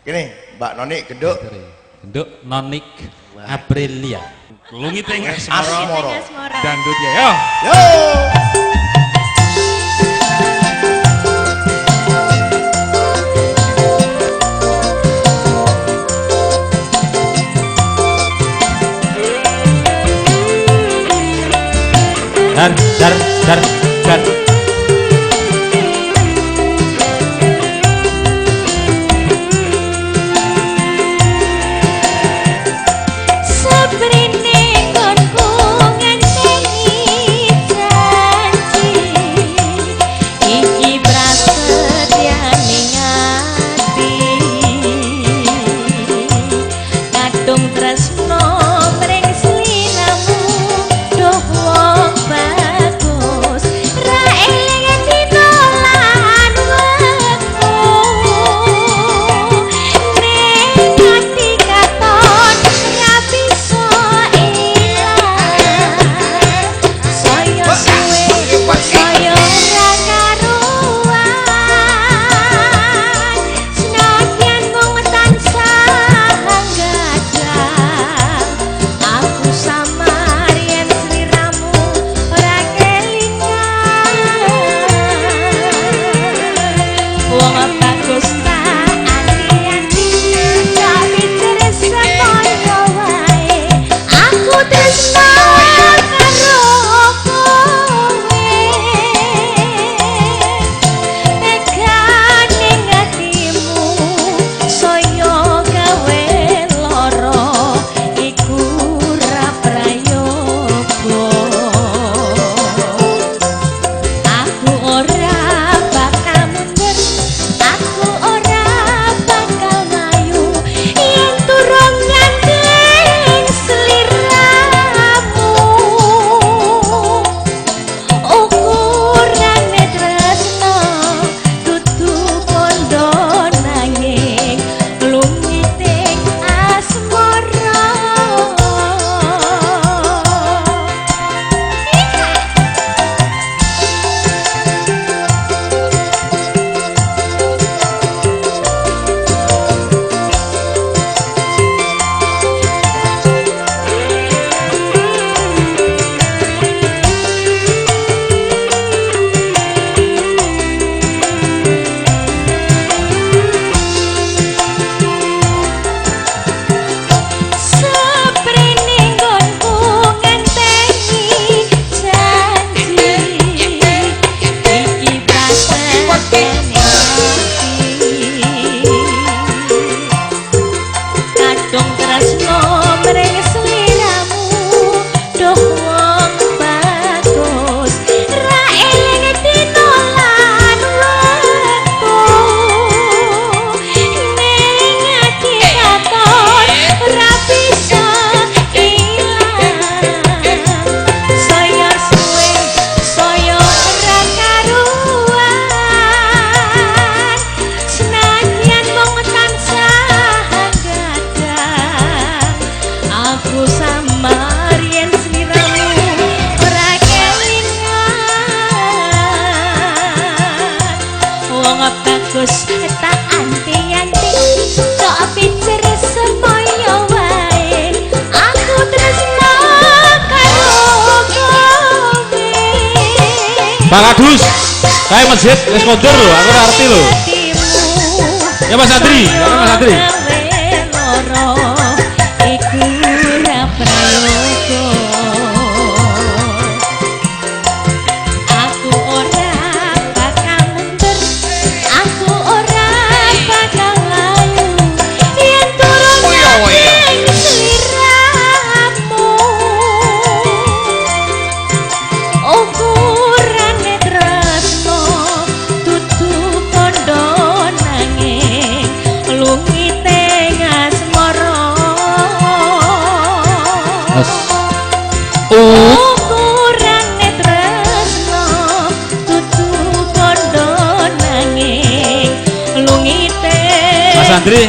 Kene, Mbak Nonik genduk. Genduk Nonik Aprilia. Lungiting Asmara. Asmara. Dangdut ya. Yo. Yo. Dar dar dar dar. Sabrine konku ngenteni janji iki prasetyane ati kadung tresno mring sliramu duh wong bagus ra eling dina lan wektu ning ati katon ra bisa ilang saya suwe saya ora karuan senadyan mung tansah nggadang aku samar yen sliramu ora kelingan wong bagus tak ati-ati tak pikir semoyo wae aku tresno karo kowe tegane atimu saya gawe lara iku ra prayoga. Aku ora bakal mundur, aku ora bakal mlayu yen turung nyanding sliramu. Ukurane tresno dudu bondo nanging lungiting asmara. Saprene nggonku ngenteni janji iki prasetyane ati kadung tresno mring sliramu duh wong bagus ra eling dina lan wektu ning ati katon ora bisa ilang saya suwe saya ora karuan senadyan mung tansah nggadang aku samar yen sliramu ora kelingan wong bagus tak anti-anti tok pikir semoyo wae aku tresno karo kowe. Pak Kadus, kae masjid wis kondur lho, aku ora ngerti lho. Ya Mas Andri, ya Mas Andri. Iku ra prayoga. Aku ora bakal mundur, aku ora bakal layu yen turun nyanding sliramu. Ukurane tresno dudu kondo nanging lungiting asmara. Ukurane tresno dudu kondo nanging lungiting Mas Andri.